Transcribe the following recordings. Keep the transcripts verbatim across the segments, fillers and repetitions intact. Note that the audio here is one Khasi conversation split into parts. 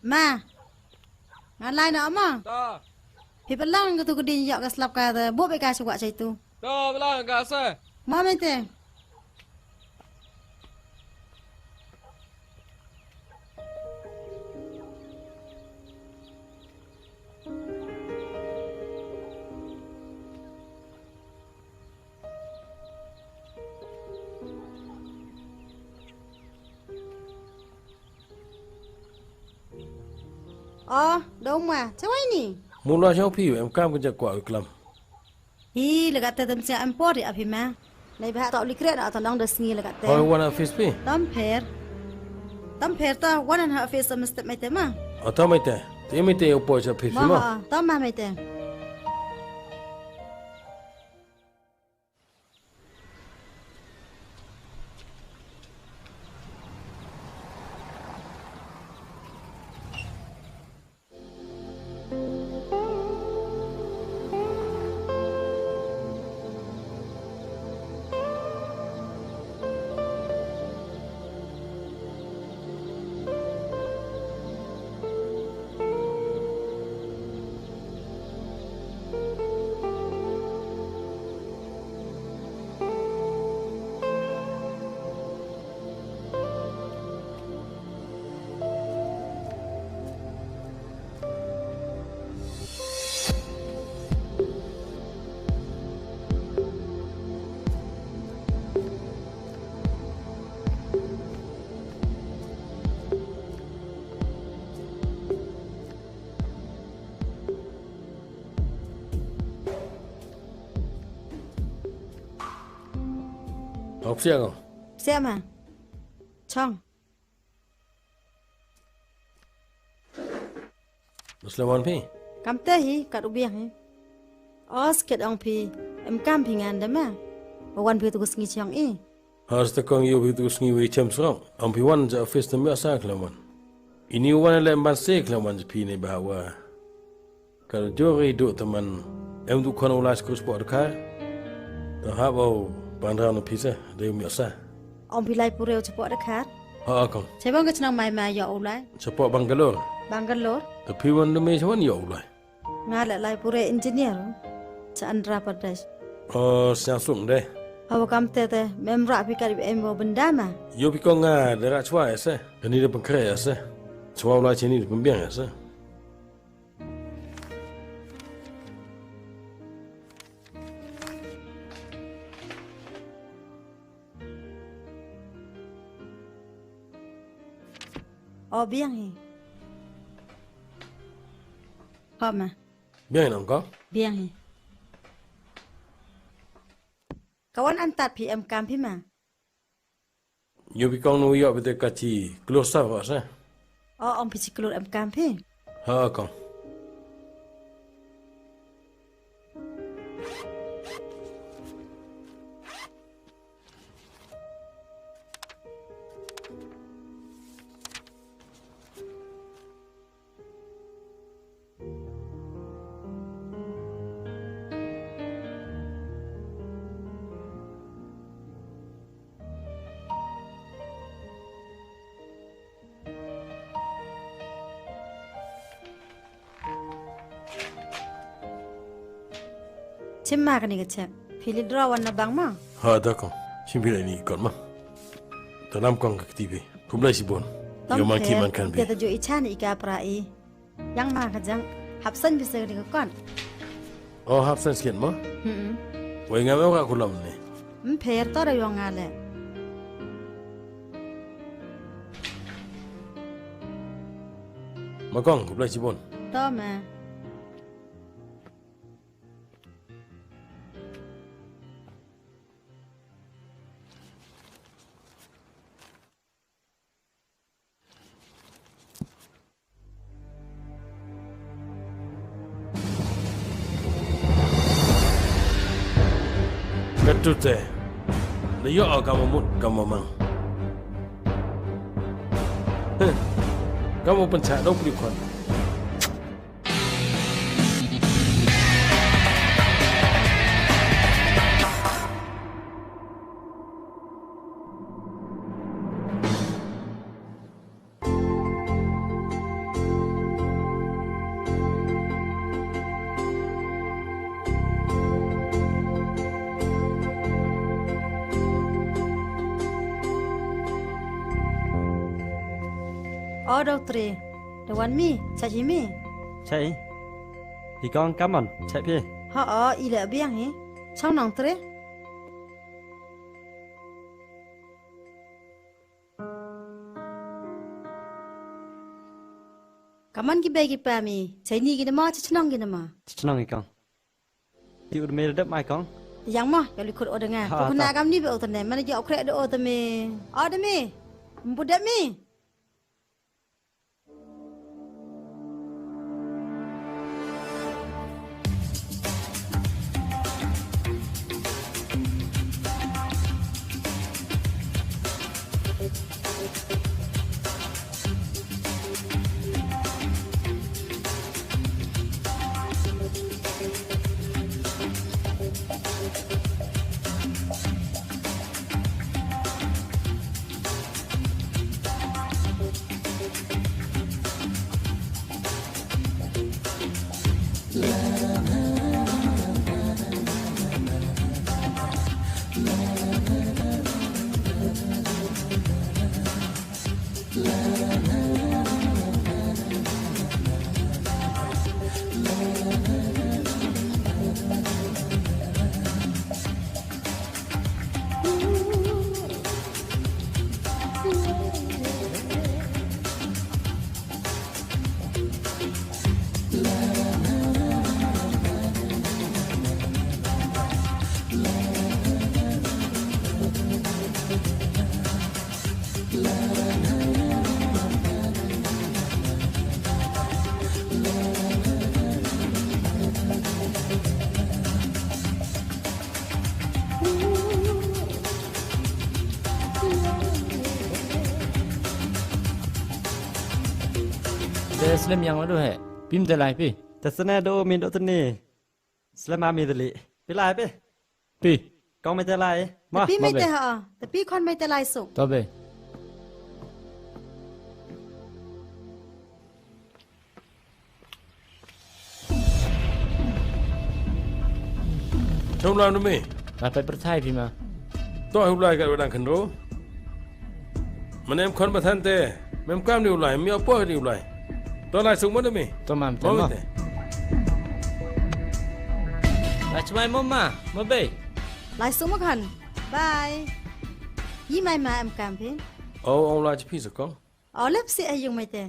Ma. Nga lai noh ma. Ta. Phi pynlang katu ka ding ïoh ka slap ka te buh beit ka sha wah sha itu. Ta pynlang ka sa. Ma, mei te. Oh, dong ma, chawai ni. Mula shong phi, em kam ka jak kwah klam. Hi, lagate tem sia em por ri aphi ma. Nei bah tok likre na tong dong de sngi lagate. Hoi wan office phi. Tam pher. Tam pher ta wan ha office tam step mai te ma. O tam mai te. Te mai te yo po cha phi ma. Tam ma mai te. Hok siang. Siang ma. Chong. Bas la wan phi? Kam te hi, kat u biang hi. Os ket ong phi, em kam phi ngan da ma. Ba wan phi tu sngi chong i. Has ta kong yu phi tu sngi wi chem srong. Ong phi wan ja office tam ya sa kla wan. Ini wan le ban se kla wan phi ne ba wa. Ka jor i duk teman em duk khon u lai skur sport dkhar. Te hap au ban ran pisa de mi sa. Ong phi lai pure u sport dkhar. Ha kong. Chebang ka chnang mai ma ya u lai. Sport Bangalore. Bangalore. Te phi wan de me chwan ya u lai. Nga le lai pure engineer. Cha Andhra Pradesh. O siang sung de. Hawa kam te te mem ra phi ka em bo benda ma. Yo phi kong nga de ra chwa ya se. Kani de pengkre ya se. Chwa u lai chini de pembiang ya se. O biang hi. Ho ma. Biang hi nong ko? Biang hi. Ka wan an tat phi em kam phi ma. Yu phi kong nu yo phi te ka chi klur sa wa sa. O ong phi chi klur em kam phi. Ha kong. Chim ma kani ka chek. Phi li draw wan na bang ma. Ha da kong. Chim phi ni kon ma. Tanam kong ka T V. Kumlai si bon. Yo man ki man kan bi. Te ta jo i chan i ka pra i. Yang ma ka jang. Hap san bi se ka kon. O hap san sian ma. Hmm. Wai ngam ka kulam ni. Mpher to da yo nga le. Ma kong kumlai si bon. To ma. Katute. Na yo ka mamut ka mamang. Heh. Ka mo pencha dong pli kon. O dau tre. Da wan mi, chait hi mi. Chait hi. Hi kong kamon, chait phi. Ha o, i leh biang hi. Chong nong tre. Kamon ki bei ki pa mi. Chait ni ki nama, chait chnong ki nama. Chait chnong hi kong. Ti u dme dep mai kong. Yang mo, ya likut o denga. Ha, ko kena ta. Kam ni be o tene, mana ja o krek de o teme. O deme. Mbu dep mi. Te slem ïa nga do he. Phim te lai phi. Te sene do mi do tene. Slem ma mi dali. Phi lai phi. Phi. Kong me te lai. Ma. Te phi ma me be. Te ha. Te phi khon me te lai suk. To be. Chom lam dumi. Nga pyrthai phi ma. To hu lai ka dang kynro. Mane em khon ba than te. Mem kam ni u lai, mi opo ni u lai. To lai suk mo dumi. To mam te mo. Mo te. Lai chmai mo ma, mo be. Lai suk mo khan. Bye. Yi mai ma em kam phi. O ong lai chi phi sa kong. O lep si ayung mai te.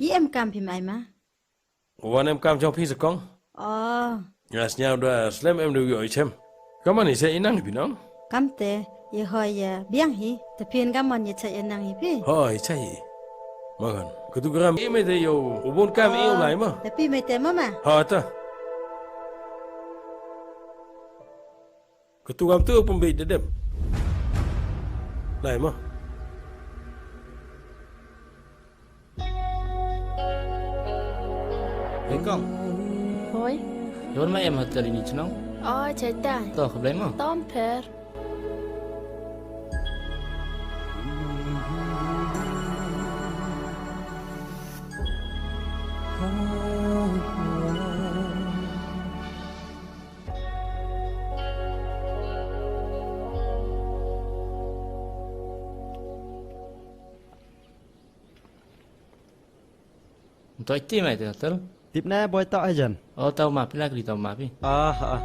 Yi em kam phi mai ma. Wan em kam jong phi sa kong. O. Nga sñiaw da slem em da u yoh i chem. Kamon i sa i nang phi nong. Kam te, i hoi ya biang hi. Te phin kamon i cha i nang hi phi. Hoi cha hi. Ma khan. Katu gram i me te yoh u bun kam i u lai ma. Te phi me te ma ma. Ha ta. Katu kam tu pun beit dedem. Lai mo. Hei kong. Hoi. Don ma em hotel ini chnong. Oh, chaita. To khublei mo. Tom pher. Toi ti mai te hotel. Tip ne boi to ajan. O tau ma pila kri tau ma pi. Ah ah.